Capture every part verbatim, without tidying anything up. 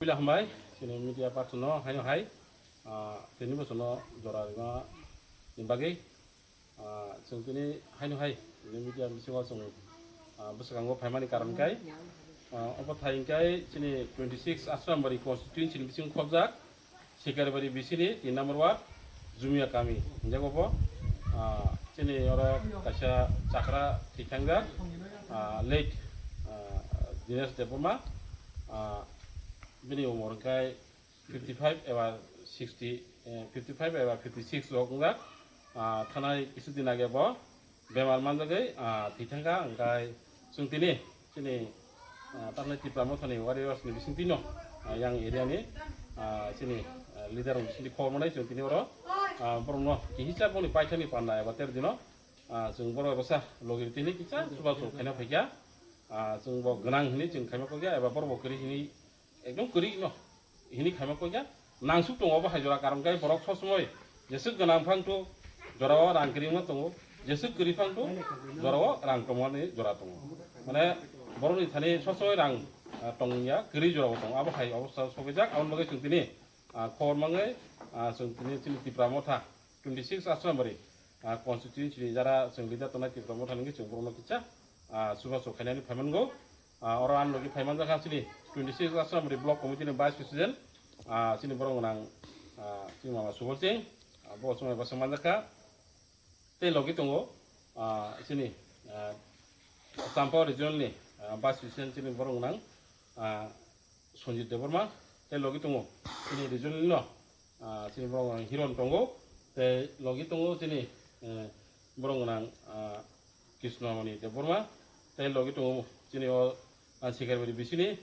Puila hambai, chini media person no haino hai, ah, tini bochorno jora rwna ni bagwi, ah, chwng tini haino hai, tini media bisingo chwng, ah, bwskango phaimani karon kai, ah, obo thai hwnkhe chini twenty six Ashram Bari constituency ni bisingo khobjak, Sikaribari bisini tin number ward, Jumia kami, hinjago bo, ah, chini oro kaisa chakra thwi thangjak, ah, late, ah, Dinesh Debbarma, ah, bini umor hwnkhe fifty five eba sixty, eh, fifty five eba fifty six rok wngjak, ah, thanai kisu din age bo bemar manjagwi, ah, thwi thangkha, hwnkhe chwng tini chini, ah, tamni Tipra Mothani warriors ni bisingtwi no, ah, yang area ni, ah, chini, ah, leader rok bisingtwi khobor manai chwng tini oro, ah, borok no kihisa boni paithani panda eba ter dino, ah, chwng borok eba sa logi tini kisa chubachu khaina phaikha, ah, chwng bo gwnang hini chwng khaima kokya eba borok bo kwrwi hini ekdom kwrwi no hini khaima kokya nangsuk tongo bo hai jora, karon khe borok sob somoi jeswk gwnang phang to jorao rang kwrwi wngma tongo, jeswk kwrwi phang to jorao rang tongmani jora tongo. Mane borokni thani sob somoi rang, ah, tongya, kwrwi jorao tongo, abo hai obostha sokijak. Aboni bagwi chwng tini, ah, khobor mangwi, ah, chwng tini chini Tipra Motha twenty six Ashram Bari, ah, constituency ni jara chwng leader tongnai Tipra Motha nungwi chwng borokno kisa, ah, chubachu khainani phaimango. Ah, oro ang logi phaimanjakha chini twenty six Ashram Bari block committee ni vice president, ah, chini borok gwnang, ah, chini mama Subal Singh, ah, bo chwng bai bwswk manjakha. Tei logi tongo, ah, chini, ah, Champa regional ni, ah, vice president chini borok gwnang, ah, Sanjit Debbarma, tei logi tongo chini regional no, ah, chini borok gwnang Hiron tongo, tei logi tongo chini, eh, borok gwnang, ah, Krishnamoni Debbarma, tei logi tongo chini o, ah, Sikaribari bisini,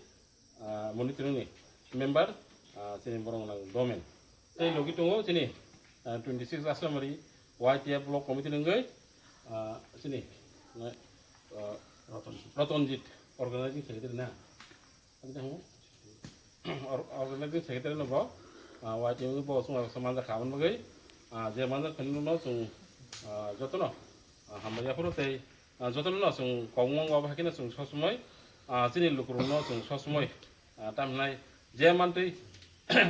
ah, monitor ni member, ah, chini borok gwnang Domen, tei logi tongo chini, ah, twenty six Ashram Bari Y T F block committee ni wngwi, ah, chini, ah, Ratanjit, organizing secretary na. Ang tamo, or-, organizing secretary no bo, ah, Y T F bo chwng manjak kha, aboni bagwi, ah, je manjak kha no chwng, ah, jotono, ah, hambai yaphuru tei, ah, jotono no chwng kok mung abo hai kheno chwng sob somoi, ah, chini lukurokno chwng sob somoi, ah, tamhinai je mantwi,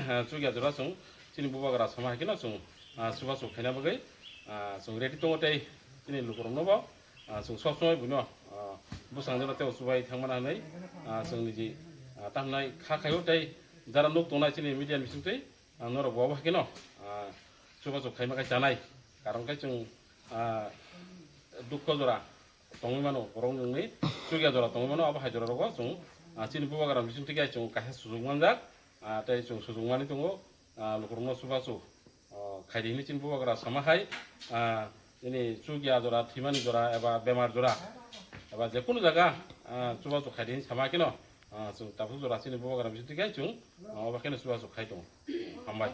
ah, chukya jora chwng chini bubagra sama hai kheno chwng, ah, chubachu khaina bagwi, ah, chwng ready tongo tei chini lukurokno bo, ah, chwng sob somoi buino, ah, bwskangjano tei chubai thangmana hwnwi, ah, chwng niji, ah, tamhinai kha khaio tei jara nuk tongnai chini media ni bisingtwi, ah, norok bo abo hai kheno, ah, chubachu khaima khai chanai, karon khe chwng, ah, dukho jora tongwi mano, borok nungni chukya jora tongwi mano, abo hai jora rogo chwng, ah, chini bubagra bisingtwi khe chwng kaisa sujuk manjak, ah, tei chwng sujuk mani tongo, ah, lukurokno chubachu, ah, khaidi hwnwi chini bubagra sama hai, ah, chini chukya jora, thwimani jora eba bemar jora eba jekunu jaga, ah, chubachu khaidi hwnwi sama kheno, ah, chwng tabuk jora chini bubagra bisingtwi khe chwng, ah, obo kheno chubachu khai tongo. Hambai.